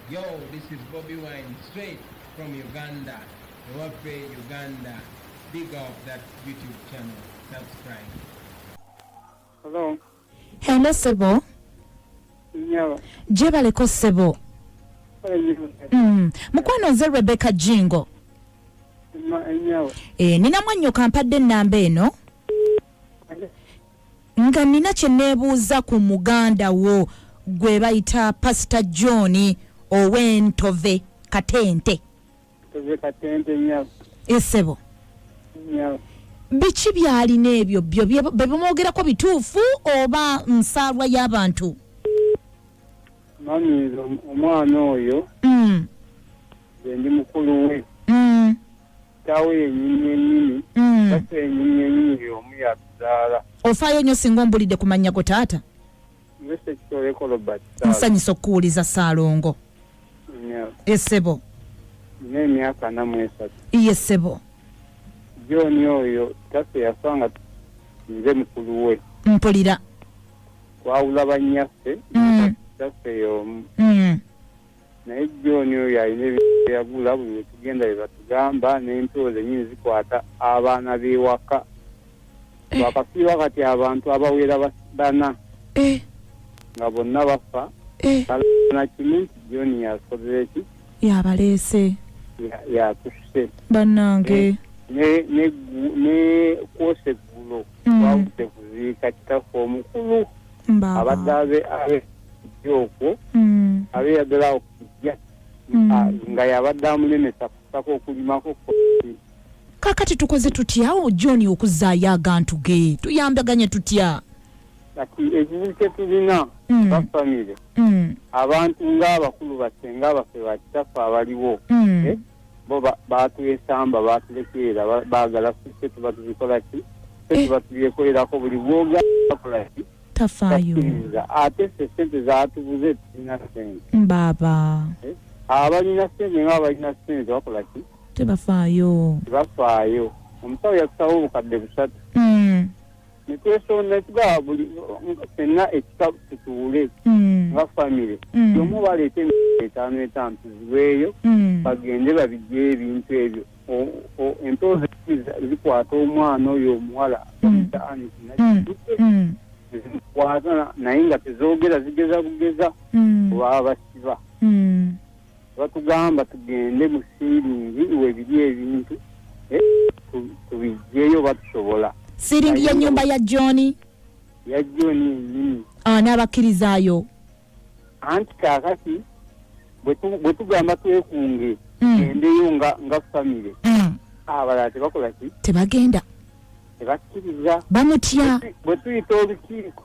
Yo, this is Bobi Wine straight from Uganda. Ewaffe Uganda. Big up that YouTube channel. Subscribe. Hello. Hello sebo. Nyabo. Jebaleko sebo. Mukwano nze Rebecca Jingo. Nyabo. Eh, nina mwannyoko ampadde ennamba eno. Nga nina kye neebuuza ku muganda wo gwe bayita Pastor John ow'Entove Katente. Ntove Katente nyabo. Esebo. Nyabo. Biki byalina ebyo byo bye bamwogerako bituufu oba nsaalwa y'abantu? Mami nze omwana oyo nze ndi mukulu we. Kitaawe yennyini yennyini, kitaffe yennyini yennyini y'omu yatuzaala. Ofaayo nnyo singa ombulidde ku mannya go taata. Nze Ssekitoleko Robert Ssaalongo. Nsanyuse okukuwuliza Ssaalongo. Nnyabo. Ye ssebo. Nina emyaka 43. Ye ssebo. John oyo kitaffe yafa nga nze mukulu we. Mpulira. Twawula bannyaffe, kitaffe y'omu. Naye John oyo alina ebintu bye yagula buli lwe tugenda bye batugamba n'empewo zennyini zikwata abaana b'ewaka. Twakafiirwa kati abantu abawera bana nga bonna bafa balana kimu nti John yakoze ki? Yabaleese. Yatusse. Bannange. Ne kwosa eggulo twavudde kuziika kitaffe omukulu abadde abe abe okwo abe yaddala awo kujja nga yabadde amulemesa kusako okulimako. Kakati tukoze tutya awo John okuzzaayo agantu ge? Tuyambaganye tutya? Kati ekizibu kye tulina nga famire, abantu ng'abakulu bassenga baffe bakitaffe abaliwo, bo batwesamba, batulekerera, baagala ffe tuba tubikola ki, ffe tuba tubyekolerako, buli bw'ogakola ki tafaayo. Takkiriza. Ate ffe ssente zaatubuze, tulina ssente. Mbaaba. Abalina ssente nga abalina ssente bakola ki? Tebafaayo. Tebafaayo. Omusawo yatusaba 3000. Netwesonda tugaba buli ffenna ekika tutuule nga famire. Omu baleeta 5,000 5 tuziweeyo bagende babigyeyo ebintu ebyo. Empewo zikwata omwana oyo omuwala bamuyita Aniki Nakitudde, zimukwata naye nga tezoogera, zigeza bugeza baba basiba. Batugamba tugende mu siiringi webiri ebintu tubigyeyo batusobola. Siiringi y'ennyumba ya John? Ya John yennyini. N'abakkirizaayo? Anti kaakati bwe tugamba twekunge tugendeyo nga famire, abalala tebakola ki? Tebagenda. Tebakkiriza. Bamutya. Bwe tuyita olukiiko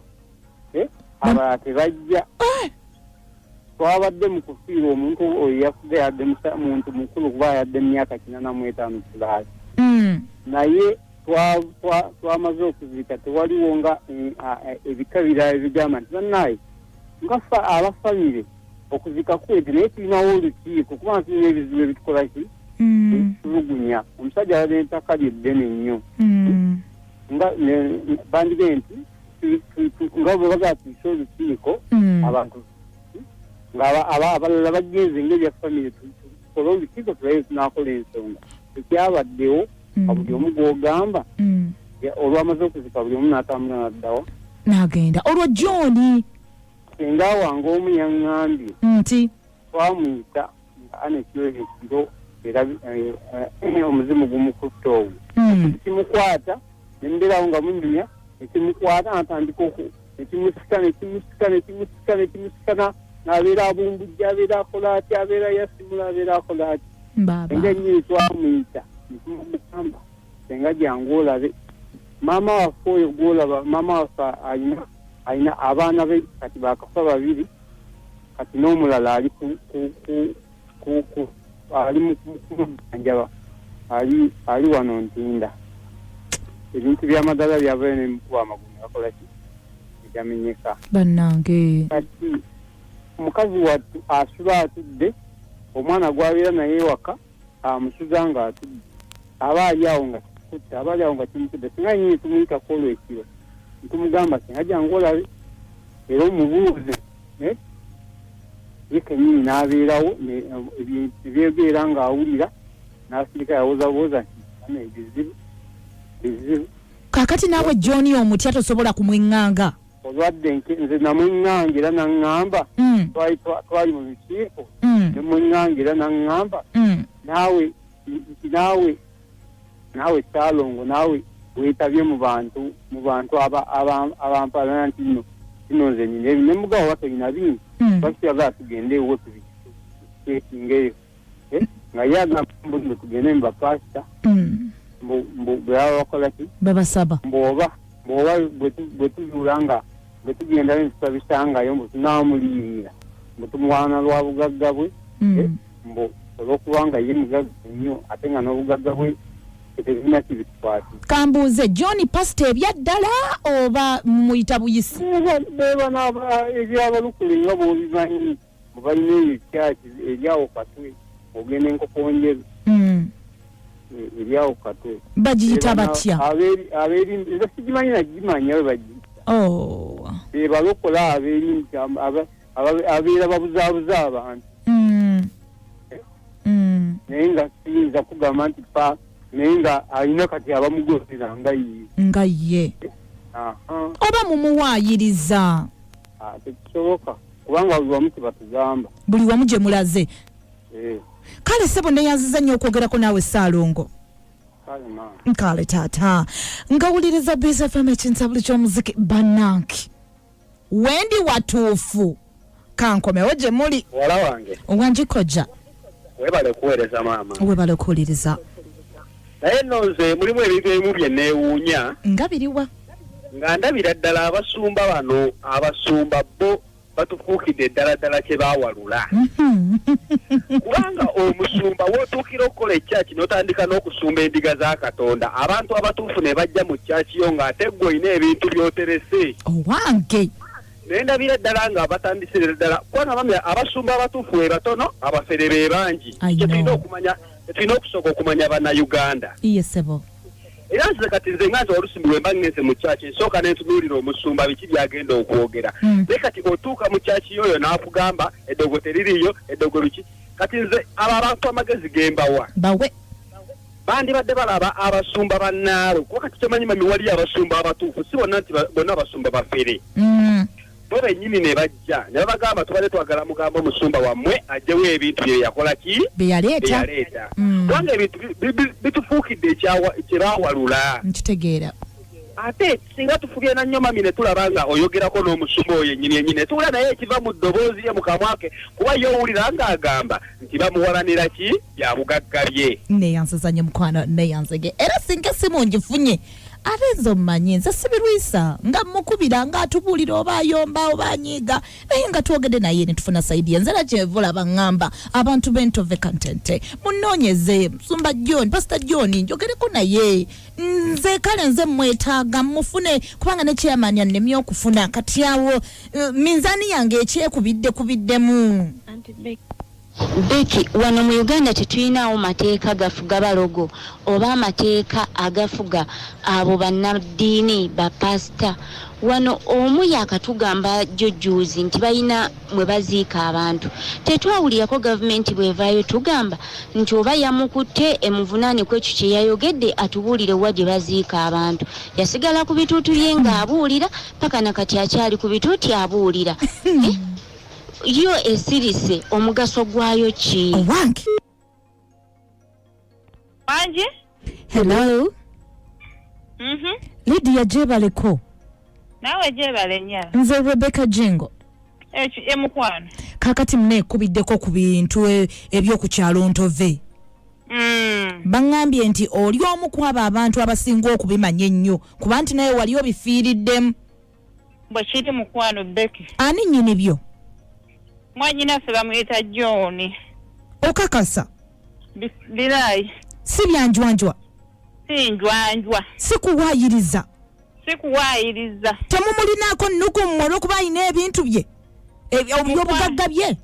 abalala tebajja. Twabadde mu kufiirwa omuntu oyo yafudde yadde muntu mukulu kuba yadde mu myaka 85 pulaasi. Naye twamaze okuziika tewaliwo nga ebika birala ebigamba nti bannaaye nga ffe aba famire okuziika kuwedde naye tulinawo olukiiko kuba tulina ebizibu ebitukola ki? Ebitulugunya. Omusajja abadde n'ettaka lye ddene nnyo. Nga bandibe nti nga bwe bagala tuyise olukiiko abantu nga abalala bagenze ng'ebya famire tukole olukiiko tulabe tunaakola ensonga. Tekyabaddewo nga buli omu gw'ogamba olwamaze okuzika buli omu n'atambula n'addawa. N'agenda. Olwo John. Senga wange omu yaŋŋambye nti twamuyita nga Aneti oyo ekiro era omuzimu gumukutte ogwo. Kimukwata ne mbeerawo nga munyumya nekimukwata n'atandika nekimusika nekimusika nekimusika nekimusika n'abeera abumbujja abeera akola atya abeera yasimula abeera akola atya. Senga ennyini twamuyita netumugamba senga jangu olabe maama waffe oyo gw'olaba maama waffe alina abaana be kati bakafa babiri kati n'omulala ali ku ali mu kumujjanjaba ali wano Ntinda. Ebintu by'amadala byavayo ne mukuba amagulu ne gakola ki? Ne gamenyeka. Bannange. Kati omukazi wattu asula atudde, omwana gw'abeera naye ewaka amusuza ng'atudde, aba ali awo nga kikutte, aba ali awo nga kimukudde. Singa nnyini tumuyitako olw'ekiro ntumugamba singa jangu olabe era omubuuze. Ye kennyini n'abeerawo ebyogeera ng'awulira n'asirika yawozawooza nti bana ebizibu bizibu. Kakati naawe John omutya tosobola kumweŋŋanga? Olwadde nze namweŋŋanga era naŋŋamba twali mu lukiiko ne mweŋŋanga era naŋŋamba naawe nti naawe naawe Ssaalongo naawe weetabye mu bantu mu bantu abampalana nti nno kino nze nina ebi ne mugabo oba tolina bingi lwaki toyagala tugende ewuwe tubikekingeyo eh, nga ye agamba mbu nno tugende mu bapasita mbu mbu bwe baba bakola ki babasaba mbu oba mbu oba bwe tuzuula nga bwe tugendayo ne tutabisangayo mbu tunaamuliyirira mbu tumuwaana lwa bugagga bwe eh, mbu olw'okuba nga ye mugagga nnyo ate nga n'obugagga bwe tebirina kibitukwati. Kambuuze John pastor ebyaddala oba mumuyita buyisi? Beba ebyabalukule nga bwobimanyi mbu balina eyo ekyaki eryawo Katwe ogenda Enkokonjeru eryawo Katwe bagiyita batya? Aberi nze sigimanyi nagimanya we bagiyita. Oh. Bebalokola aberi abeera babuzaabuza abantu naye nga siyinza kugamba nti pa naye nga alina kati abamugobera nga ye nga ye oba mumuwaayiriza. Ah, tekisoboka kubanga buli wamu kyebatugamba buli wamu gye mulaze eh. Kale sebo neyanziza nnyo okwogerako naawe Ssaalongo. Kale maama. Kale taata ngawuliriza Bs FM ekintabuli ky'omuziki bannange. Wendi watuufu kankomewo gye muli. Muwala wange. Wangi kojja. Webale kuweereza maama. Webale kuwuliriza. Naye nno nze mulimu ebintu ebimu bye neewuunya. Nga biriwa? Nga ndabira ddala abasumba bano abasumba bo batufuukidde ddala ddala kye baawalula. Kubanga omusumba w'otuukira okukola ekyaki n'otandika n'okusumba endiga za Katonda, abantu abatuufu ne bajja mu kyaki yo ng'ate ggwe olina ebintu by'oterese. Owange. Ne ndabira ddala nga batandisire ddala kubanga bamya abasumba abatuufu be batono, abafere be bangi. I Kye tulina know. okumanya, tulina okusooka okumanya Bannayuganda. Iye ssebo. Era nze kati nze nga nze oluusi bwe mba ŋŋenze mu church nsooka ne ntunuulira omusumba biki by'agenda okwogera. Naye kati otuuka mu church y'oyo n'akugamba eddogo teririiyo, eddogo biki. Kati nze abo abantu amagezi ge mbawa. Bawe. Bandibadde balaba abasumba bannaabwe kuba kati kyomanyi mami waliyo abasumba abatuufu si bonna nti bonna abasumba bafere. Bo bennyini ne bajja ne babagamba tubadde twagala mugambe omusumba wammwe aggyewo ebintu bye yakola ki? Bye yaleeta. Bye yaleeta. Kubanga ebintu bitufuukidde kye baawalula. Nkitegeera. Ate singa tufubye na nnyo mami ne tulaba nga oyogerako n'omusumba oyo yennyini yennyini ne tuwulira naye ekiva mu ddoboozi lye mu kamwa ke kuba ye owulira ng'agamba nti bamuwalanira ki? Bya bugagga bye. Neeyanziza nnyo mukwano neeyanzege era singa essimu ngifunye ate nze omumanyi nze sibirwisa nga mmukubira nga atubuulira oba ayomba oba anyiiga naye nga twogedde naye ne tufuna sayidi ye nze era kyenva olaba ŋŋamba abantu b'entove kantente munoonyeze musumba John Pastor John njogereko naye nze kale nze mmwetaaga mmufune kubanga ne chairman annemye okufuna kati awo eh, minzaani yange ekyekubidde kubiddemu. Anti Becky. Becky, wano mu Uganda tetulinaawo mateeka gafuga balogo oba amateeka agafuga abo bannaddiini, ba paasita. Wano omu yaakatugamba jjo jjuuzi nti balina mwe baziika abantu. Tetwawulirako gavumenti bw'evaayo tugamba nti oba yamukutte emuvunaane kw'ekyo kye yayogedde atubuulire wa gye baziika abantu. Yasigala ku bituuti bye ng'abuulira paka na kati akyali ku bituuti abuulira. Eh? Yo esirise omugaso gwayo ki? Owange. Wangi? Hello. Lydia gyebaleko. Naawe gyebale nnyabo. Nze Rebecca Jingo. Ekyo emukwano. Kaakati mneekubiddeko ku bintu e, eby'oku kyalo Ntove. Baŋŋambye nti oli omu ku abo abantu abasinga okubimanya ennyo kuba nti naye wali obifiiriddemu. Bwe kiri mukwano Becky. Ani nnyini byo? Mwannyinaffe bamuyita John. Okakasa? Birayi. Si bya njwanjwa? Si njwanjwa. Si kuwaayiriza? Si kuwaayiriza. Temumulinaako nnugu mmwe olw'okuba alina ebintu bye? Ebyobugagga bye?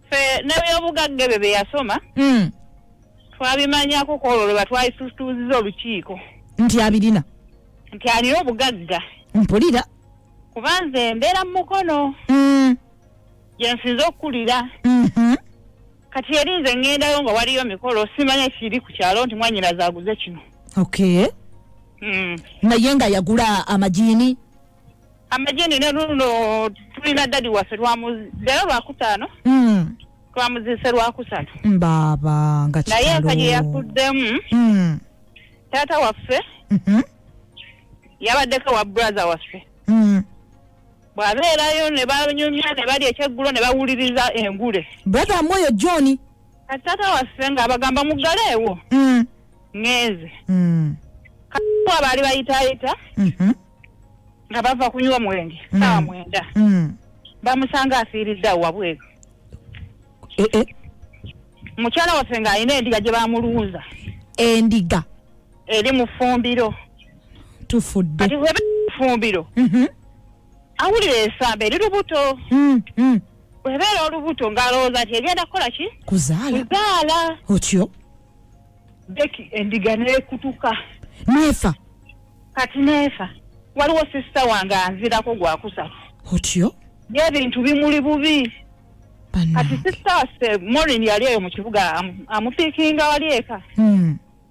Ffe n'ebyobugagga ebyo bye yasoma twabimanyako ku olwo lwe batwalitutuuziza olukiiko. Nti abirina? Nti alina obugagga. Mpulira. Kuba nze mbeera mu Mukono. Gyensinze okukulira. Kati eri nze ŋŋendayo nga waliyo mikolo, simanya kiri ku kyalo nti mwanyinaze aguze kino. Okay. Naye nga yagula amajiini? Amajiini ne luno tulina dadi waffe leero lwakutaano. Twamuziise lwakusatu. Mbaaba nga Naye enfa gye kitalo. yafuddemu, taata waffe yabaddeko wa brother waffe. Bw'abeerayo ne banyumya ne balya ekyeggulo ne bawuliriza engule. Brother mwoyo John. Kati taata waffe ng'abagamba muggaleewo. Ŋŋenze. Kati abaali bayitaayita nga bava kunywa mwenge ssaawa 9. Bamusanga afiiridde awo wabweru. Eh, eh. Mukyala waffe ng'alina endiga gye bamulunza. Endiga. Eri mu ffumbiro. Tufudde. Kati bw'eba mu ffumbiro, awulira esamba eri lubuto. Bw'ebeera olubuto ng'alowooza nti egenda kukola ki? Kuzaala. Kuzaala. Otyo. Beki endiga n'ekutuka. N'efa. Kati n'efa. Waliwo sisita wange anzirako gwakusatu. Otyo. N'ebintu bimuli bubi. Bannange. Kati sisita waffe Maureen yali eyo mu kibuga amupiikinga wali eka.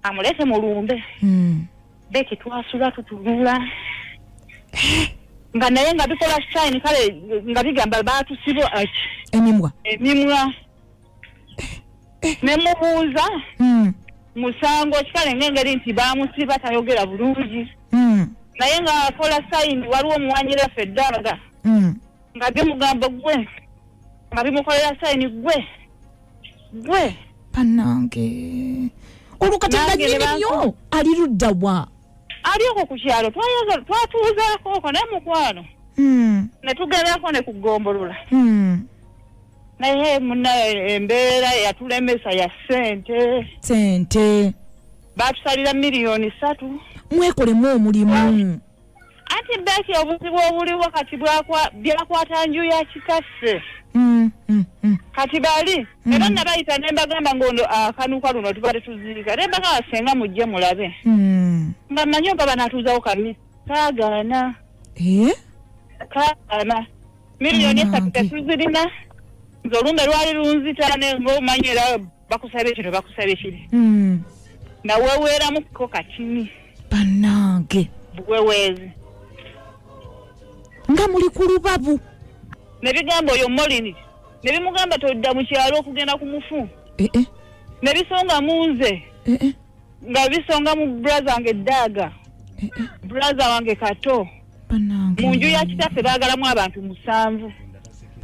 Amuleete mu lumbe. Beki twasula tutunula. Nga naye nga bikola sign kale nga bigamba baatusiba aki. Emimwa. Emimwa. Ne mubuuza. Musango kale ng'engeri nti baamusiba tayogera bulungi. Naye ng'akola sign waliwo omuwanyira ffe eddaaga. Nga bimugamba gwe. Nga bimukolera sign gwe. Gwe. Bannange. Olwo kati nga Nange ne nnyini banko- nnyo ali ludda wa? Ali okwo ku kyalo, twatuuzaako okwo naye mukwano. Ne tugendako ne kugombolola. Naye munna embeera yatulemesa ya ssente. Ssente. Baatusalira miliyoni 3. Mwekolemu omulimu. Anti Becky obuzibu obuliwo kati byakwata nju ya kitaffe. Kati bali, era nabayita ne mbagamba ng'ono akanuka luno tubadde tuziika. Ne mbagamba senga mujje mulabe. Nga mmanyi oba banaatuuzawo kami. Kaagaana. Kaagaana. Miliyoni 3 tetuzirina. Nze olumbe lwali lunzita ne ng'omanyi era bakusabye kino, bakusabye kiri. Naweweeramu ko katini. Bannange. Buweweezi. Nga muli ku lubabu. Ne bigamba oyo Molini. Ne bimugamba todda mu kyalo okugenda ku mufu. Ne bisonga mu nze. Nga bisonga mu brother wange Daaga. Brother wange Kato. Bannange. Mu nju ya kitaffe baagalamu abantu 7.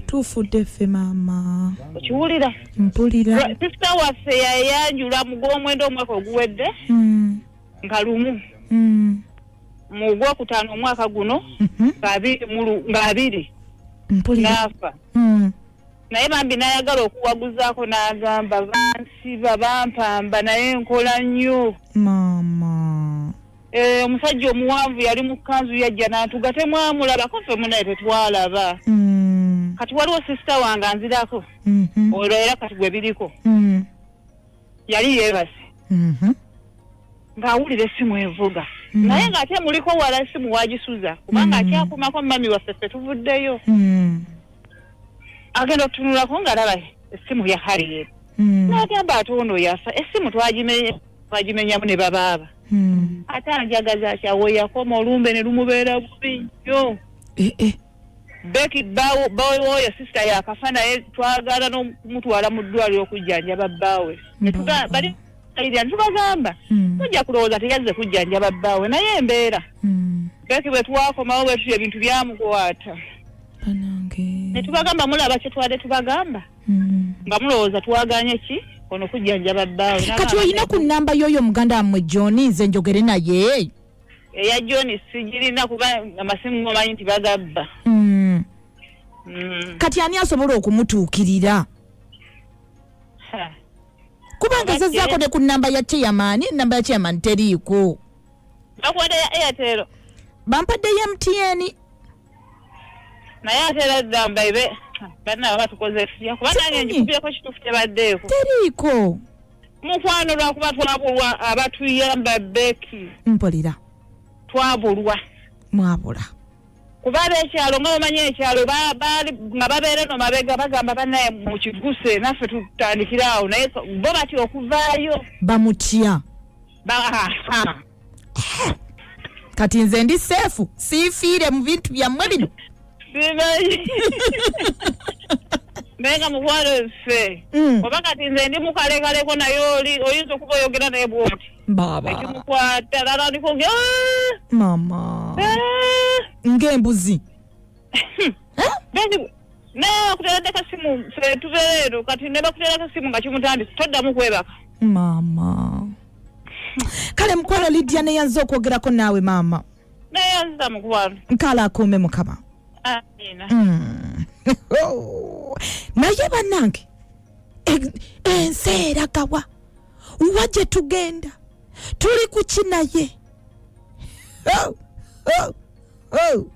Tufudde ffe maama. Okiwulira? Mpulira. Sister waffe yayanjula mu gw'omwenda omwaka oguwedde. Nga lumu. Mu gwokutaano omwaka guno, nga abiri. Mpulira. N'afa. Naye bambi n'ayagala okuwaguzaako n'agamba bansiba bampamba naye nkola nnyo. Maama. Omusajja omuwanvu yali mu kkanzu yajja n'atuga temwamulabako ffe munnaye tetwalaba. Kati waliwo sisita wange anzirako. Olwo era kati gwe biriko. Yali yeebase. Ng'awulira essimu evuga. Naye ng'ate muliko wala essimu waagisuza kubanga akyakumako mami waffe ffe tuvuddeyo. Agenda okutunulako ng'alaba essimu ya Harriet. N'agamba ate ono yafa essimu twagimenyamu ne babaaba. Ate anjagaza ki awo yakoma olumbe ne lumubeera bubi nnyo. Becky bbaawe oyo sisita yakafa naye twagala n'okumutwala mu ddwaliro okujjanjaba bbaawe. Ne bali ne tubagamba, mujja kulowooza teyazze kujjanjaba bbaawe naye embeera. Becky bwe twakomawo bwe tutyo ebintu byamukwata. Bannange. Ne tubagamba mulaba kye twadde tubagamba. Nga mulowooza twaganye ki ono kujjanjaba bbaawe. Kati olina ku nnamba y'oyo muganda wammwe John nze njogere naye? Eya John sigirina kuba amasimu omanyi nti bagabba. Kati ani asobola okumutuukirira? Kubanga Abadde- nzezzaako ne ku nnamba ya chairman, ennamba ya chairman teriiko. Bakuwadde ya Airtel? Bampadde ya MTN. Naye ate era gamba ebe banna baba tukoze tutya kuba nange Simanyi. ngikubyeko kituufu tebaddeeko. Teriiko. Mukwano lwakuba twabulwa abatuyamba Becky. Mpulira. Twabulwa. Mwabula. Kuba ab'ekyalo nga bamanyi ekyalo nga babeera no mabega bagamba bannaye mukiguse naffe tutandikire awo, naye bo batya okuvaayo. Bamutya. Kati nze ndi safe, siifiire mu bintu byammwe bino. Simanyi, naye nga mukwano ffe oba kati nze ndi mukalekaleko, naye oli oyinza okuba oyogera naye bwoti Baba. Ekimukwata natandika oge Mama, ng'embuzi. Naye bakuteeredde kasimu, ffe tubeera eno kati ne bakuteera kasimu nga kimutandise, toddamu kwebaka. Mama, kale mukwano Lydia, neyanza okwogerako naawe maama. Naye anziza mukwano. Nkala akuume Mukama. Amina. Naye bannange, ensi eragawa? Wa gye tugenda? Tuli ku ki? Naye Oh, oh, oh.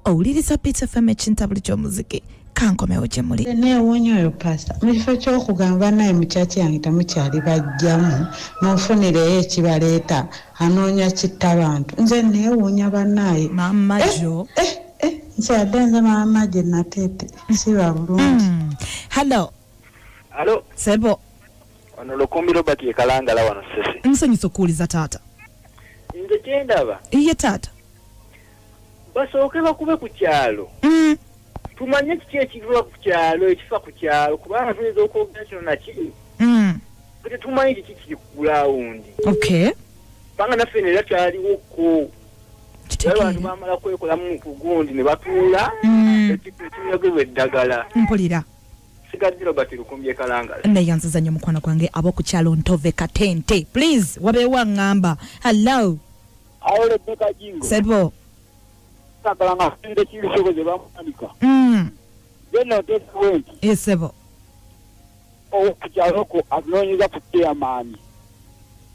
Owuliriza Peter FM, ekintabuli ky'omuziki. Kankomewo gye muli. Neewuunya oyo pasita, mu kifo ky'okugamba naye mu kyaki yange temukyali bajjamu munfunireyo ekibaleeta, anoonya kitta bantu. Nze neewuunya bannaaye. Maama jo. Nze adde nze maama gye nateete siba bulungi. Hello. Alo. Sebo. Ono Lukumbi Robert ye Kalangala wano Sese. Nsanyusa okuwuliza taata. Nze kyendaba, Iye taata. basooke bakube ku kyalo, tumanye kiki ekiva ku kyalo, ekifa ku kyalo, kubanga tuyinza okwogera kino nakiri, tetumanyi kiki kiri ku ground, kubanga naffe nera twaliwoko. Naye abantu bamala kwekolamu ku gundi ne batuula ekinyogerwa eddagala. Mpulira. Sigadde Robert Lukumbi e Kalangala. Neyanziza nnyo mukwano gwange. Ab'oku kyalo Ntove Katente, please wabeewo aŋŋamba. Hello. Awo Rebeka Jingo. Sebo. Sagala nga afinde kibisoboze bamuwanika. Then oteekawo nti Esebo. Ow'okukyaloko atunoonyeza ku chairman.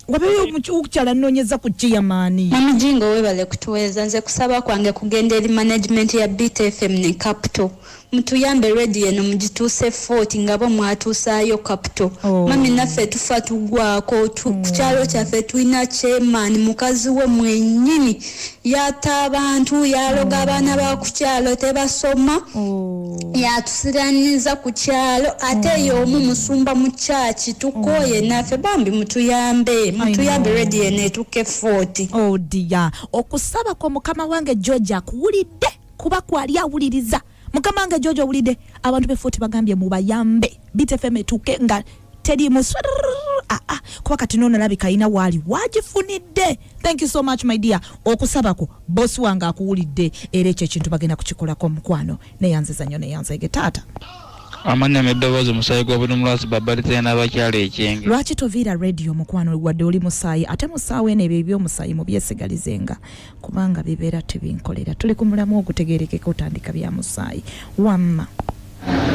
Wabeewo okukyala nnoonyeza ku chairman. Mami Jingo, webale kutuweereza. Nze kusaba kwange kugenda eri management ya Beat FM ne Capital, mutuyambe radio eno mugituuse 40 nga bo mwatuusaayo Capital. Oh. Mami, naffe tufa tugwako ku kyalo kyaffe tulina chairman, mukazi we mwennyini yatta abantu, yaloga abaana ba ku kyalo tebasoma, yatusiraniza ku kyalo, ate y'omu musumba mu kyaki. Tukooye naffe bambi, mutuyambe, mutuyambe radio eno etuuke 40. Oh dear, okusaba kwa mukama wange George akuwulidde, kuba kwali awuliriza. Mukama wange George, owulidde abantu be 40 bagambye mubayambe Beat FM etuuke nga teriimu ah, ah, kuba kati noono alabika alina waali wagifunidde. Thank you so much, my dear. Okusaba kwo bosi wange akuwulidde, era ekyo ekintu bagenda kukikolako. Mukwano, neyanziza nnyo, neyanzege taata. Amannya n'eddoboozi, musaayi gwa buli mulwazi babalitira n'abakyala ekyenge. Lwaki toviira radio, mukwano? Wadde oli musaayi, ate musaawa eno ebyo ebyomusaayi mubyesigalizenga, kubanga bibeera tebinkolera. Tuli ku mulamu ogutegerekeka, otandika bya musaayi wamma.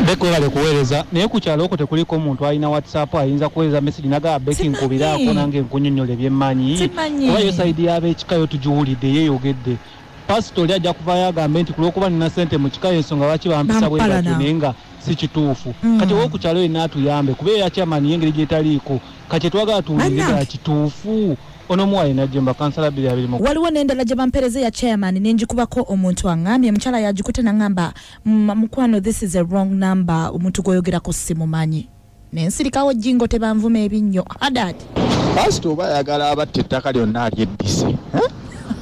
Beki, webale kuweereza, naye ku kyalo okwo tekuliko omuntu alina WhatsApp ayinza kuweereza message nagaba Beki nkubiraako nange nkunyonnyola ebyemmanyi? Simanyi. Kuba yo side y'ab'ekika yo tugiwulidde, yeeyogedde. Pasita oli ajja kuvaayo agambe nti kulwokuba nina sente mu kika ensonga lwaki bampisa bwe batyo, Bampalana. naye nga si kituufu. Kati ow'oku kyalo yenna atuyambe, kuba eya chairman y'engeri gyetaliiko. Kati kyetwagala tuwulire Bannange. ddala kituufu. Ono muwaye najjemba kansala 20. Waliwo n'endala gye bampereza ya chairman, nenjikubako, omuntu aŋŋambye mukyala yagikute naŋŋamba, Mukwano, this is a wrong number, omuntu gwoyogerako simumanyi." Nensirikawo jingo, tebanvuma ebinnyo hadad. Pasita oba ayagala abatta ettaka lyonna alyeddise, eh?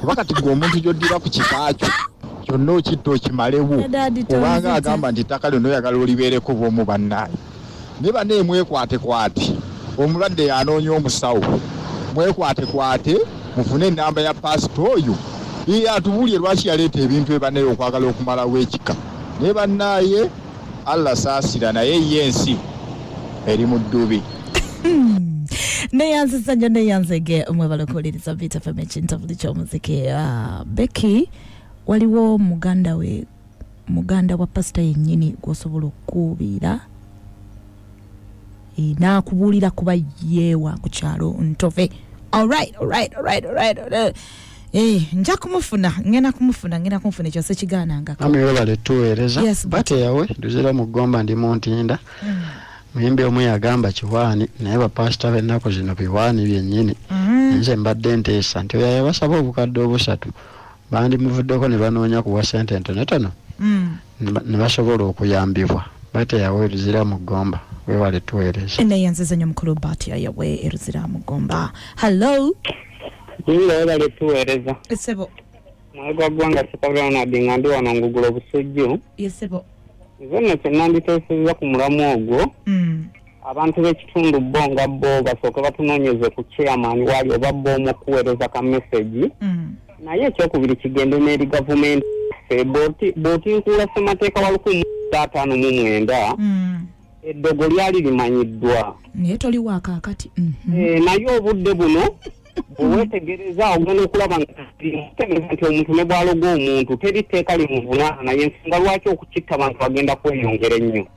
Oba kati gwe omuntu gy'oddira ku kika kyo kyonna okitta okimalewo? Daddy, Obanga tonzita. agamba nti ettaka lyonna oyagala olibeereko bwomu. Bannaaye, naye bannaye mwekwatekwate, omulwadde yanoonya omusawo. Mwekwatekwate mufune enamba ya pasita oyo, ye atubuulye lwaki yaleeta ebintu ebannaye okwagala okumalawo ekika. Naye bannaaye, Allah saasira, naye ye ensi eri mu ddubi. Neyanziza nnyo, neyanzege. Mwebale okuwuliriza Beat FM, ekintabuli ky'omuziki. Ah, Becky, waliwo muganda we, muganda wa pasita yennyini gwosobola okukuubira, n'akubuulira kuba yeewa ku kyalo Ntove. Alright. Nja kumufuna, ngenda kumufuna, ngenda kumufuna, ekyo sekigaanangako. Mami, webale tuweereza. Yes, but- Bateyawe luzira mu ggomba, ndi mu Ntinda. Muyimbi omu yagamba kiwaani, naye bapasita b'ennaku zino biwaani byennyini. Nze mbadde nteesa nti oyo yabasaba obukadde 3 Bandimuvuddeko ne banoonya kuwa ssente entonotono ne basobola okuyambibwa. Bateyawe Luzira mu Ggomba. Weewale tuweereza. Neyanziza nnyo mukulu Batya Yawe e Luzira mu Ggomba. Hallo. Jingo webale tuweereza. Ssebo. Mwoyo gwa ggwanga Ssekabira Ronald nga ndi wano ngugula obusujju. Ye ssebo. Nze nno kye nanditeesezza ku mulamwa ogwo, abantu b'ekitundu bo nga bo basooke batunoonyeze ku chairman waali oba bo omu okuweereza ka message. Naye ekyokubiri kigende n'eri gavumenti yaffe. Bw'otinkuula ssemateeka wa 1959, eddogo lyali limanyiddwa. Naye toli wa kaakati. Naye obudde buno bwe weetegereza ogenda okulaba nga tegeeza nti omuntu ne bw'aloga omuntu teri tteeka limuvunaana, naye ensonga lwaki okukitta abantu bagenda kweyongera ennyo.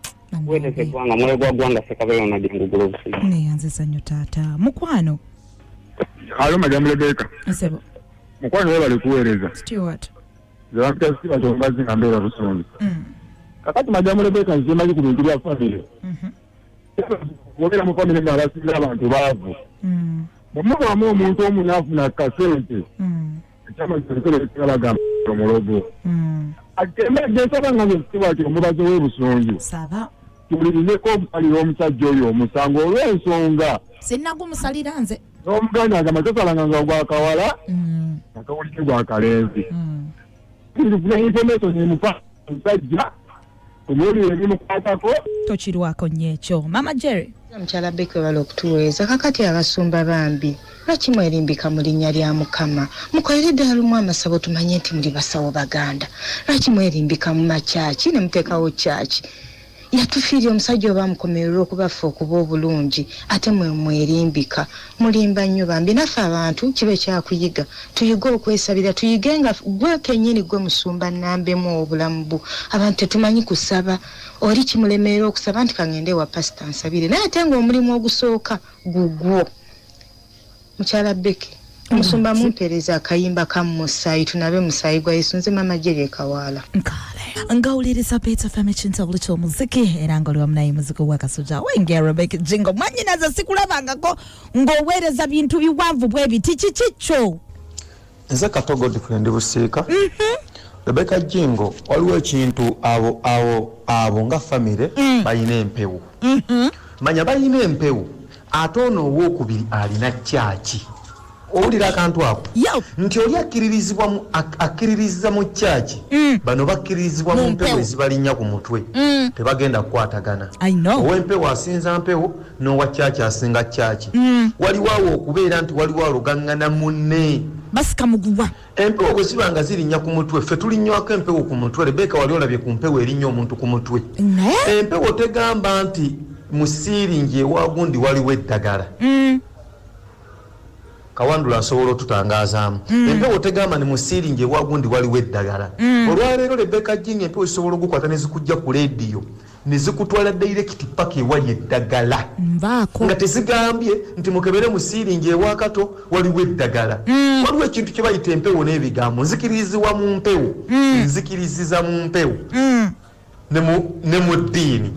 Weereza eggwanga, mwoyo gwa ggwanga Ssekabira Ronald Ngugula Obusiru. Neyanziza nnyo taata. Mukwano. Alo, Madamu Rebecca. Ssebo. Mukwano, webale kuweereza. Stewart. Zebampita Siba Kyombazi nga mbeera Busunju. Kakati Madamu Rebecca, nze manyi ku bintu bya famire. Obeera mu famire ng'abasinga abantu baavu. Bwe mubaamu omuntu omu n'afuna kasente, ekyamazima bagamba omulogo. Ate nsaba nga nze Stewart omubazi w'e Busunju. Saba. Tuwulirizeko okusalira omusajja oyo omusango olw'ensonga. Sinnagumusalira nze. N'omuganda agamba tosalanga nga gwa kawala nga towulidde gwa kalenzi. Tufuna information emufa omusajja, tumuwulire ebimukwatako. Tokirwako nnyo ekyo. Mama Jerry. Mukyala Becky, webale okutuweereza. Kakati abasumba bambi, lwaki mwerimbika mu linnya lya Mukama? Mukolere ddala lumu amasabo tumanye nti muli basawo Baganda. Lwaki mwerimbika mu makyaki ne muteekawo kyaki? Yatufiirya omusajja oba amukomerera okubaffe okuba obulungi, ate mwe mwerimbika, mulimba nnyo bambi. Naffe abantu kibe kyakuyiga, tuyige okwesabira, tuyige nga gwe kennyini gwe musumba nambemu obulamu bwo. Abantu tetumanyi kusaba, oli kimulemeera okusaba nti kangende ewa pasita nsabire, naye ate ng'omulimu ogusooka gugwo. Mukyala Becky, omusumba mumpeereza akayimba ka musaayi, tunabe musaayi gwa Yesu. Nze Mama Jerry Kawaala. Ngawuliriza Beat FM, ekintabulu ky'omuziki, era nga oli wamu naye muziki gwakasujja wenge Rebecca Jingo. Mwanyinaze, sikulabangako ng'oweereza bintu biwanvu bwe biti. Kiki kyo? Nze Kato Godfrey, ndi Busiika. Rebecca Jingo, waliwo ekintu, abo abo abo nga famire balina empewo. Manya balina empewo, ate ono owokubiri alina kyaki. Owulira akantu ako nti oli akkiririzibwa akkiririza mu kyaki, bano bakkiririzibwa mu mpewo ezibalinnya ku mutwe. Tebagenda kukwatagana. Ow'empewo asinza mpewo, n'owa kyaki asinga kyaki. Waliwo awo okubeera nti waliwo alogaŋŋana munne. Basika muguwa. Empewo bwe ziba nga zirinnya ku mutwe, ffe tulinnywako empewo ku mutwe. Rebeka, wali olabye ku mpewo erinnya omuntu ku mutwe? Empewo tegamba nti mu siiringi ewagundi waliwo eddagala. Kawandula asobola otutangazaamu. Empewo tegamba ni mu siiringi ewagundi waliwo eddagala. Olwaleero Rebeka Jingo, empewo zisobola ogukwata ne zikujja ku leediyo ne zikutwala direct paka ewali eddagala. Nvaako. Nga tezigambye nti mukebere mu siiringi ewakato waliwo eddagala. Waliwo ekintu kye bayita empewo n'ebigambo. Nzikiririzibwa mu mpewo, nzikiriziza mu mpewo ne mu ddiini,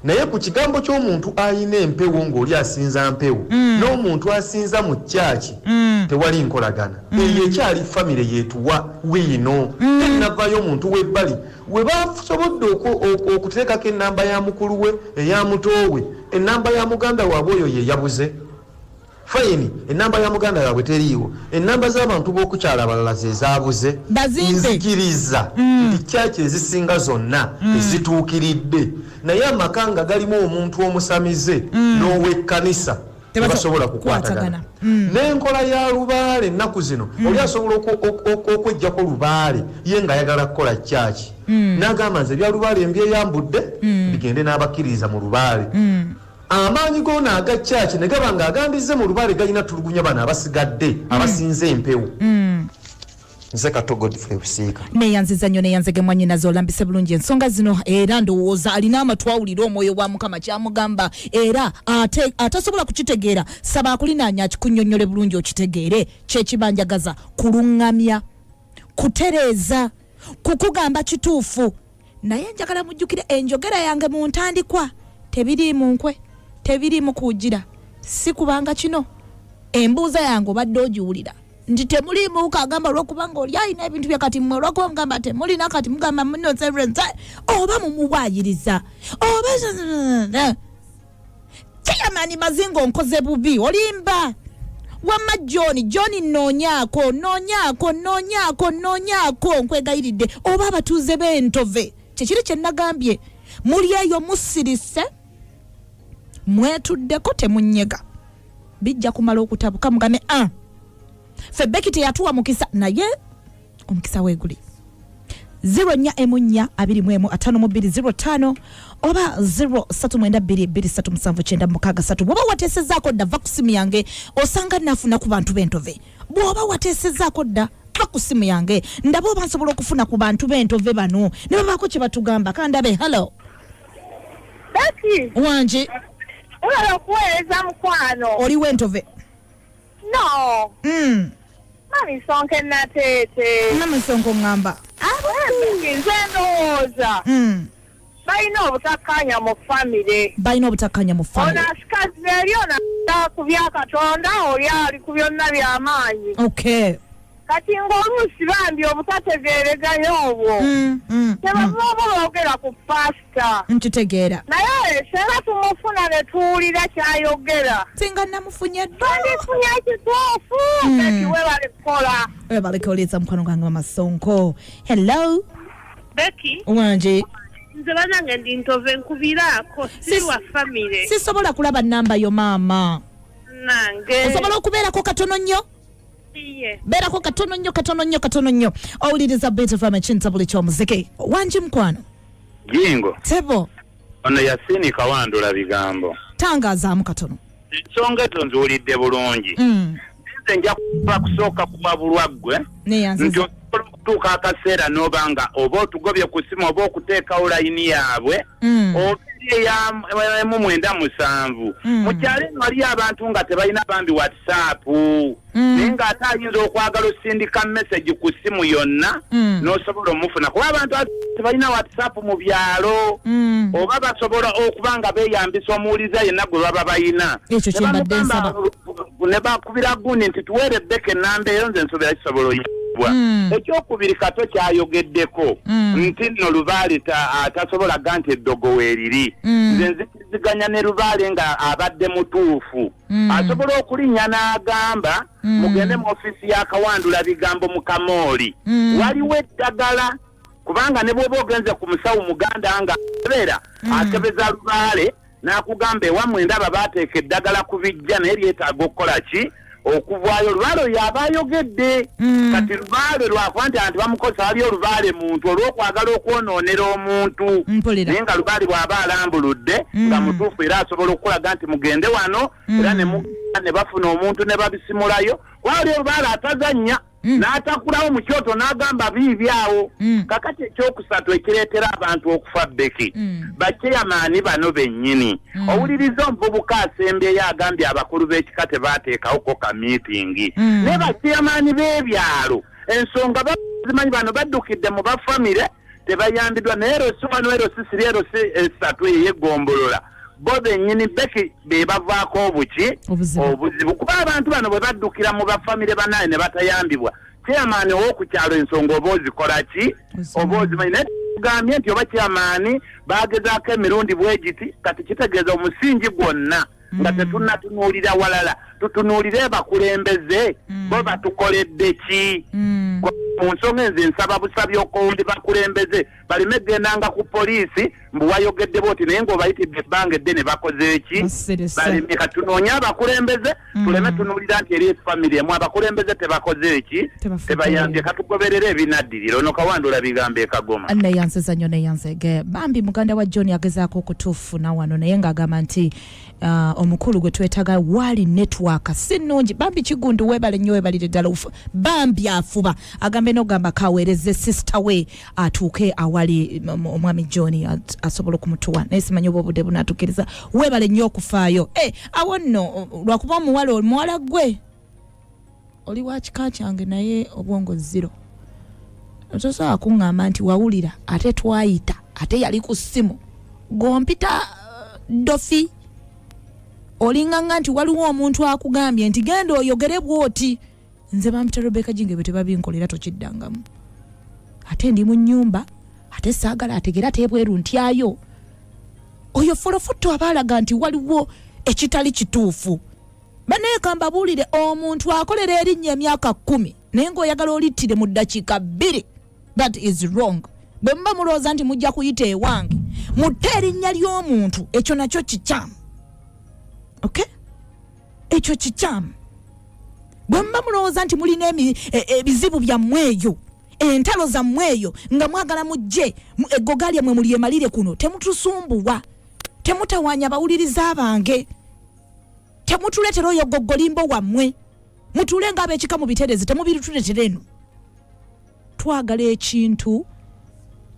naye ku kigambo ky'omuntu ayina empewo ng'oli asinza mpewo n'omuntu asinza mu kyaki, tewali nkolagana. Eyo ekyali famire yetuwa wiino, tenavayo omuntu w'ebbali we basobodde okuteekako enamba ya mukulu we, eya muto we, enamba ya muganda waabwe oyo ye yabuze. Fine, enamba ya muganda yaabwe teriiwo, enamba z'abantu b'okukyala abalala ze zaabuze. Bazimbe. Nzikiriza nti kyaki ezisinga zonna tezituukiridde, naye amaka nga galimu omuntu omusamize n'ow'ekkanisa tebasobola kukwatagana. N'enkola ya lubaale ennaku zino, oli asobola okweggyako lubaale ye ng'ayagala kukola kyaki, n'agamba nze ebya lubaale mbyeyambudde, bigende n'abakkiririza mu lubaale. Amaanyi goona aga kyaki ne gaba nga agandize mu lubaale galina tulugunya bano abasigadde abasinze empewo. Nze Kato Godfrey, Busiika. Neyanziza nnyo, neyanzege mwanyinaze, olambise bulungi ensonga zino, era ndowooza alina amatu awulire omwoyo wa Mukama kyamugamba, era ate atasobola kukitegeera saba akulinaanya akikunnyonnyole bulungi okitegeere. Kyekibanjagaza kuluŋŋamya, kutereeza, kukugamba kituufu. Naye njagala mujjukire enjogera yange mu ntandikwa, tebiriimu nkwe, tebiriimu kuwugira, si kubanga kino embuuza yange obadde ogiwulira. Nti temuliimu kagamba olwokubanga oli alina ebintu bye kati mmwe olwokuba mugamba temulina kati mugamba muno oba mumuwaayiriza oba chairman Mazinga onkoze bubi olimba. Wamma John, John nnoonyaako, nnoonyaako, nnoonyaako, nnoonyaako nkwegayiridde oba abatuuze b'Entove kyekiri kye nagambye muli eyo musirise mwetuddeko temunyega bijja kumala okutabuka mugambe a ffe Becky teyatuwa mukisa naye omukisa weeguli 0 4 4 21 52 05 oba 0 3 9 2 2 3 7 9 6 3. Bw'oba wateesezaako dda va ku simu yange osanga nafuna ku bantu b'Entove. Bw'oba wateesezaako dda va ku simu yange ndaba oba nsobola okufuna ku bantu b'Entove bano ne babaako kye batugamba. Kandabe. Hello Becky. Wangi. Olaba okuweereza mukwano. Oli w'Entove? No. Mami Sonke Nateete. Mami Sonke ongamba. Nze ndowooza. Balina obutakkaanya mu famire. Balina obutakkaanya mu famire. Ono asikazi eri ono ku bya Katonda oli ali ku byonna by'amaanyi. Okay. Kati ng'oluusi bambi obutategeereganya obwo. Tebava oba boogera ku pasita. Nkitegeera. Naye singa tumufuna ne tuwulira ky'ayogera. Singa namufunye dda. Twandifunye ekituufu. Becky webale kukola. Webale kuwuliriza mukwano gwange Mama Sonko. Hello. Becky. Wangi. Nze banange ndi Ntove nkubiraako si wa famire. Sisobola kulaba namba yo maama. Nange. Osobola okubeerako katono nnyo? Beerako katono nnyo katono nnyo katono nnyo. Owuliriza Beat FM ekintabuli ky'omuziki. Wangi mukwano. Jingo. Tebo. Ono Yasini Kawandula bigambo. Tangaazaamu katono. Ensonga ezo nziwulidde bulungi. Nze nja kuba kusooka kuwabulwa ggwe. Nti osobola okutuuka akaseera n'oba nga oba otugobye ku ssimu oba okuteekawo layini yaabwe. Oba eya 97. Mu kyalo eno waliyo abantu nga tebalina bambi WhatsApp. Naye ng'ate ayinza okwagala osindika message ku ssimu yonna n'osobola omufuna. Kuba abantu tebalina WhatsApp mu byalo. Oba basobola okuba nga beeyambisa omuwuliza yenna gwe baba bayina. Ekyo kye mbadde nsaba. Ne bakubira gundi nti tuweere Becky ennamba eyo nze nsobola kisobola oyibwa. Ekyokubiri Kato kyayogeddeko nti nno Lubaale tasobola ga nti eddogo weeriri. Nze nzikiriziganya ne Lubaale nga abadde mutuufu. Asobola okulinnya n'agamba mugende mu ofiisi ya Kawandula bigambo mu Kamooli. Waliwo eddagala kubanga ne bw'oba ogenze ku musawo Muganda nga akebera akebeza Lubaale n'akugamba ewammwe ndaba baateeka eddagala ku bijja naye lyetaaga okukola ki okuvaayo. Lubaale oyo aba ayogedde. Kati Lubaale lwakuba nti anti bamukozesa waliyo Lubaale muntu olw'okwagala okwonoonera omuntu. Naye nga Lubaale bw'aba alambuludde nga mutuufu era asobola okukulaga nti mugende wano era ne bafuna omuntu ne babisimulayo. Waliyo Lubaale atazannya n'atakulawo mu kyoto n'agamba biibi awo. Kakati ekyokusatu ekireetera abantu okufa Becky bakyeyamaani bano bennyini. Owuliriza omuvubuka asembyeyo agambye abakulu b'ekika tebaateekawoko ka miitingi. Naye bakyeyamaani b'ebyalo ensonga bazimanyi bano baddukidde mu bafamire tebayambiddwa naye ero si wano ero si siri ero si esatu ey'eggombolola bo bennyini Becky be bavaako obuki obuzibu kuba abantu bano bwe baddukira mu bafamire bannaye ne batayambibwa chairman ow'oku kyalo ensonga oba ozikola ki oba ozimanyi. Naye tugambye nti oba chairman baagezaako emirundi bwe giti kati kitegeeza omusingi gwonna nga tetunnatunuulira walala tutunuulire bakulembeze bo batukoledde ki. Mu nsonga enze nsaba busabi okowundi bakulembeze baleme gendanga ku poliisi mbu wayogedde bw'oti naye ng'obayitidde ebbanga eddene bakoze ki baleme. Katunoonye abakulembeze tuleme tunuulira nti eri famire emu abakulembeze tebakoze ki tebayambye. Katugoberere ebinaddirira. Ono Kawandula bigambo e Kagoma. Neyanziza nnyo neyanzege. Bambi muganda wa John agezaako okutuufuna wano naye ng'agamba nti omukulu gwe twetaaga wali network si nnungi. Bambi Kigundu weebale nnyo weebalire ddala. Bambi afuba agambe n'ogamba kaweereze sister we atuuke awali omwami John asobola okumutuwa naye simanyi oba obudde bunaatuukiriza. Weebale nnyo okufaayo. Awo nno lwakuba omuwala gwe oli wa kika kyange naye obwongo zero. Tosobola kuŋŋamba nti wawulira ate twayita ate yali ku ssimu gompita dofi olinganga nti waliwo omuntu akugambye nti genda oyogere bw'oti. Nze bampita Rebecca Jingo, ebyo tebabinkolera, tokiddangamu. Ate ndi mu nnyumba, ate saagala ategera, ate ebweru ntyayo. Oyo folofotto aba alaga nti waliwo ekitali kituufu. Banaye kambabuulire, omuntu akolera erinnya emyaka 10 naye ng'oyagala olittire mu ddakiika 2, that is wrong. Bwe muba mulowooza nti mujja kuyita ewange mutte erinnya ly'omuntu, ekyo nakyo kikyamu. Okay, ekyo kikyamu. Bwe muba mulowooza nti mulina ebizibu byammwe eyo, entalo zammwe eyo, nga mwagala mujje eggoga lyammwe mulyemalire kuno, temutusumbuwa, temutawaanya bawuliriza bange, temutuleetera oyo goggolimbo wammwe. Mutuule ng'ab'ekika mu biterezi, temubirituleetera eno. Twagala ekintu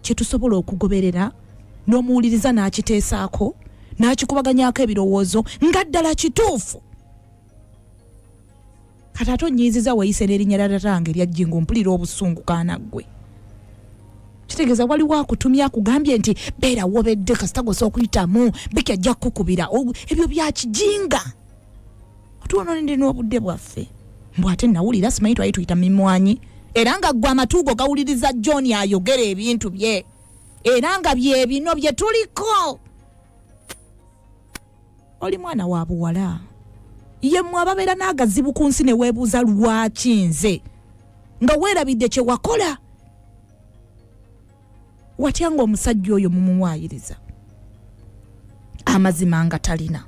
kye tusobola okugoberera n'omuwuliriza n'akiteesaako n'akikubaganyaako ebirowoozo nga ddala kituufu. Kati ate onnyiiziza, weeyise n'erinnya lya tatange erya Jjingo, mpulira obusungu. Kaana ggwe, kitegeeza waliwo akutumye akugambye nti beera wobedde, kasita gosa okuyitamu Biki ajja kukukubira. Ebyo bya kijinga, otwononedde n'obudde bwaffe. Mbu ate nawulira simanyi twali tuyita mimwanyi, era nga ggwe amatuugo gawuliriza John ayogera ebintu bye, era nga bye bino bye tuliko. Oli mwana wa buwala, ye mmwe ababeera n'agazibu ku nsi ne weebuuza lwaki nze, nga weerabidde kye wakola. Watya ng'omusajja oyo mumuwaayiriza amazima nga talina,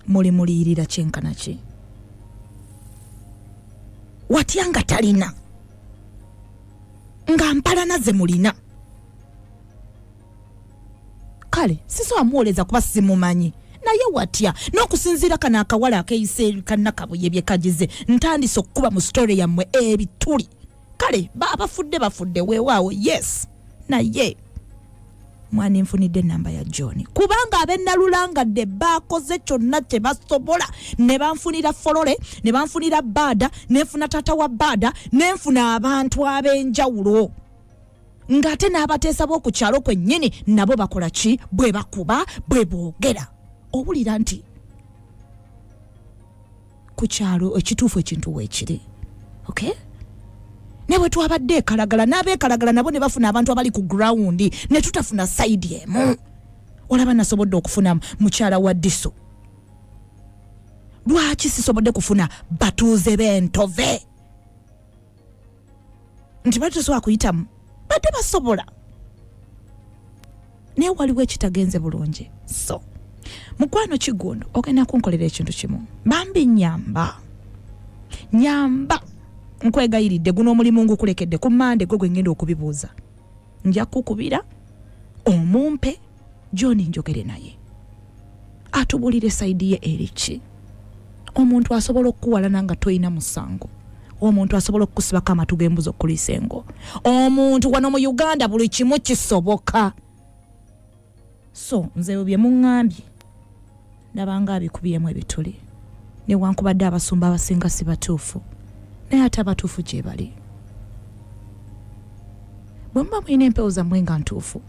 muli muliyirira kyenkana ki? Watya nga talina, nga mpalana ze mulina? Kale sisobola muwoleza kuba simumanyi, naye watya n'okusinziira kano akawala akeyise kannakabuye bye kagize, ntandise okukuba mu story yammwe ebituli. Kale abafudde bafudde, weewaawo, yes, naye mwani nfunidde enamba ya John, kubanga ab'enalulangadde bakoze kyonna kye basobola ne banfunira folole, ne banfunira baada, nenfuna taata wa baada, nenfuna abantu ab'enjawulo, ng'ate n'abateesa b'oku kyalo kwennyini nabo bakola ki? Bwe bakuba, bwe boogera, owulira nti ku kyalo ekituufu ekintu weekiri. Okay, ne bwe twabadde ekalagala n'abeekalagala nabo ne bafuna abantu abali ku ground, ne tutafuna side emu. Olaba nasobodde okufuna mukyala wa Diso, lwaki sisobodde kufuna batuuze b'Entove nti bali tosobola kuyitamu? Badde basobola, naye waliwo ekitagenze bulungi. So mukwano Kiggundu, ogenda kunkolera ekintu kimu, bambi, nyamba, nyamba, nkwegayiridde. Guno omulimu ngukulekedde. Ku Mande gwe ngenda okubibuuza, nja kukubira omumpe John njogere naye atubulire side ye eriki. Omuntu asobola okukuwalana nga toyina musango, omuntu asobola okukusibako amatu g'embuzi okuliisa engo. Omuntu wano mu Uganda buli kimu kisoboka. So nze bye muŋŋambye ndabanga abikubyemu ebituli, newankubadde abasumba abasinga si batuufu, naye ate abatuufu gye bali. Bwe muba mulina empewo zammwe nga ntuufu,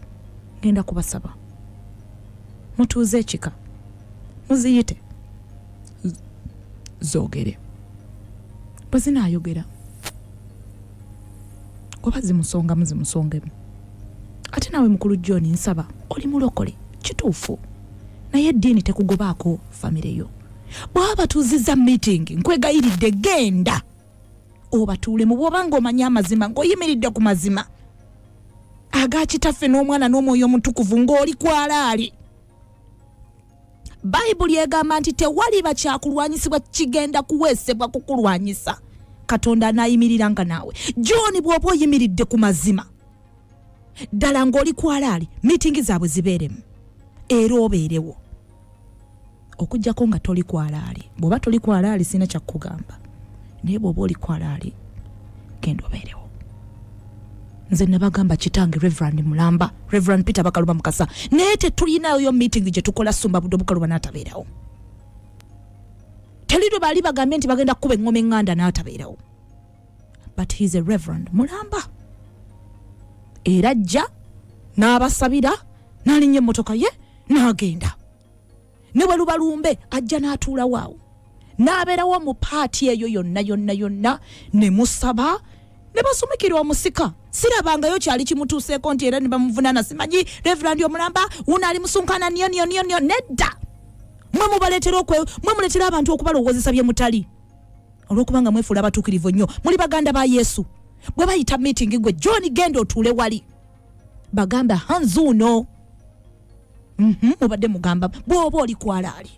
ngenda kubasaba mutuuze ekika, muziyite zoogere. Bwe zinaayogera oba zimusongamu, zimusongemu. Ate naawe mukulu John, nsaba, oli mulokole kituufu, naye eddiini tekugobaako famire yo. Bwaba batuuzizza meeting, nkwegayiridde genda obatuulemu. Bw'oba ng'omanyi amazima, ng'oyimiridde ku mazima aga Kitaffe n'Omwana n'Omwoyo Omutukuvu, ng'oli kwalaali, Bayibuli egamba nti tewaliba kyakulwanyisibwa kigenda kuweesebwa kukulwanyisa, Katonda anaayimirira nga naawe. John, bw'oba oyimiridde ku mazima ddala ng'oli kwalaali, miitingi zaabwe zibeeremu era obeerewo, okugjako nga toli kwalaali. Bw'oba toli kwalaali, sirina kyakukugamba, naye bw'oba oli kwalaali, genda obeerewo. Nze nabagamba kitange Reverend Mulamba, Reverend Peter Bakaluba Mukasa, naye tetulinayo meeting gye tukola Sumba Buddo Bukaluba n'atabeerawo. Teri lwe baali bagambye nti bagenda kukuba eŋŋoma eŋŋanda n'atabeerawo, but he's a reverend mulamba, era ajja n'abasabira n'alinnya emmotoka ye n'agenda. Ne bwe luba lumbe, ajja n'atuulawo awo. N'abeerawo mu paati eyo yonna yonna yonna, ne musaba ne basumikira omusika. Sirabangayo kyali kimutuuseeko nti era ne bamuvunaana, simanyi reverandi omulamba wuno ali musunkana niyo niyo niyo niyo. Nedda, mwe mubaleetera okwe, mwe muleetera abantu okubalowoozesa bye mutali, olw'okubanga mwefuula abatuukirivu nnyo. Muli baganda ba Yesu. Bwe bayita meeting, gwe John genda otuule wali, bagamba hanzuuno. Mubadde mugamba bw'oba oli kwalaali,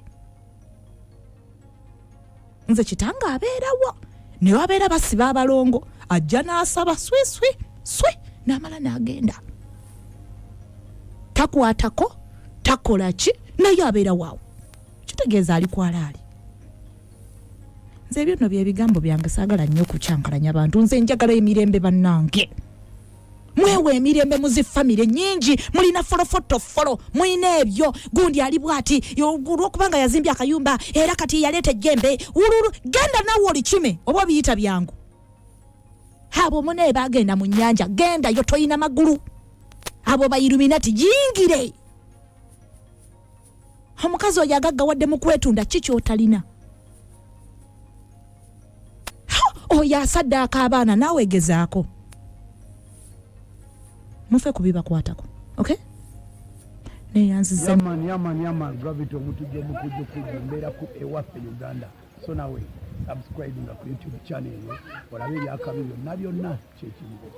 nze kitange abeerawo, ne babeera basiba abalongo, ajja n'asaba swi swi swi n'amala n'agenda, takwatako takola ki, naye abeera waawo, kitegeeza ali kwalaali. Nze ebyo nno byebigambo byange, saagala nnyo kukyankalanya bantu. Nze njagala emirembe bannange, mwewa emirembe mu zifamire nyingi, mulina folofotofolo, mulina ebyo gundi ali bwati olwokubanga yazimbye akayumba era kati yaleeta ejjembe wululu, genda nawe olikime oba obiyita byangu. Abo mune bagenda mu nnyanja, genda yo toyina magulu, abo bayiluminati yingire. Omukazi oyo agaggawadde mu kwetunda, ki kyotalina? Oyo asaddaaka abaana, naawe gezaako, mufe ku bibakwatako. Okay, neyanziza. Yaman, yaman, yaman, Gravity Omutujju, Omutujju Kujju, mbeera ku ewaffe Uganda. So nawe subscribe nga ku YouTube channel eyo olabe ebyakabi byonna byonna kyekiriwo.